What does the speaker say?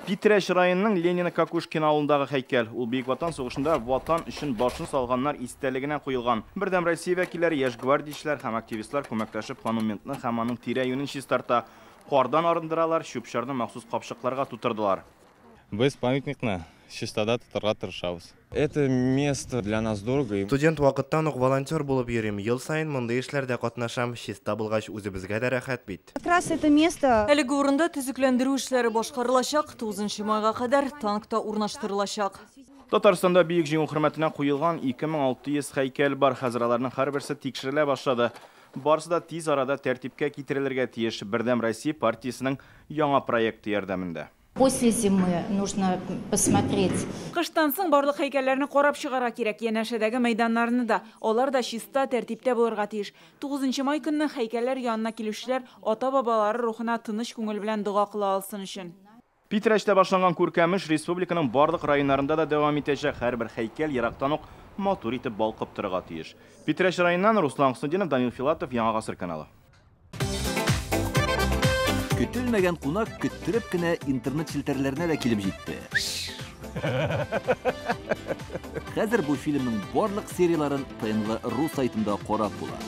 Питрәч районының Ленино-Кокушкино авылындагы һәйкәл. Ул Бөек Ватан сугышында Ватан өчен башын салганнар истәлегенә куелган. Бердәм Россия вәкилләре, яшь гвардиячеләр һәм активистлар күмәкләшеп монументны һәм аның тирә-юнен чистарта. Кардан арындыралар, чүп-чарны махсус капчыкларга тутырдылар. Без памятникны чистада тотарга тырышабыз. Это место для нас дорого. Студент вакыттан ук волонтер булып йөрим. Ел саен мондый эшләрдә катнашам. Чиста булгач, үзебезгә дә рәхәт бит. Как раз это место. Әлеге урында төзекләндерү эшләре башкарылачак, 9 майга кадәр танк та урнаштырылачак. Татарстанда Бөек Җиңү хөрмәтенә куелган 2600 һәйкәл бар. Хәзер аларның һәрберсе тикшерелә башлады. Барысы да тиз арада тәртипкә китерелергә тиеш. Бердәм Россия партиясенең яңа проекты ярдәмендә. После зимы нужно посмотреть. Кыштан соң барлык һәйкәлләрне карап чыгарга кирәк. Янәшәдәге мәйданнарны да. Алар да чиста, тәртиптә булырга тиеш. 9 май көнне һәйкәлләр янына килүчеләр ата-бабалары рухына тыныч күңел белән дога кыла алсын өчен. Питрәчтә башланган күркәм эш республиканың барлык районнарында да дәвам итәчәк. Һәрбер һәйкәл ерактан ук матур итеп балкып торырга тиеш. Питрәч районыннан Руслан Хөснетдинов, Данил Филатов, Яңа Гасыр каналы. Көтелмәгән кунак көттереп кенә интернет челтәрләренә дә килеп җитте. Хәзер бу фильмның барлык серияларын ТНВ.ру сайтында карап була.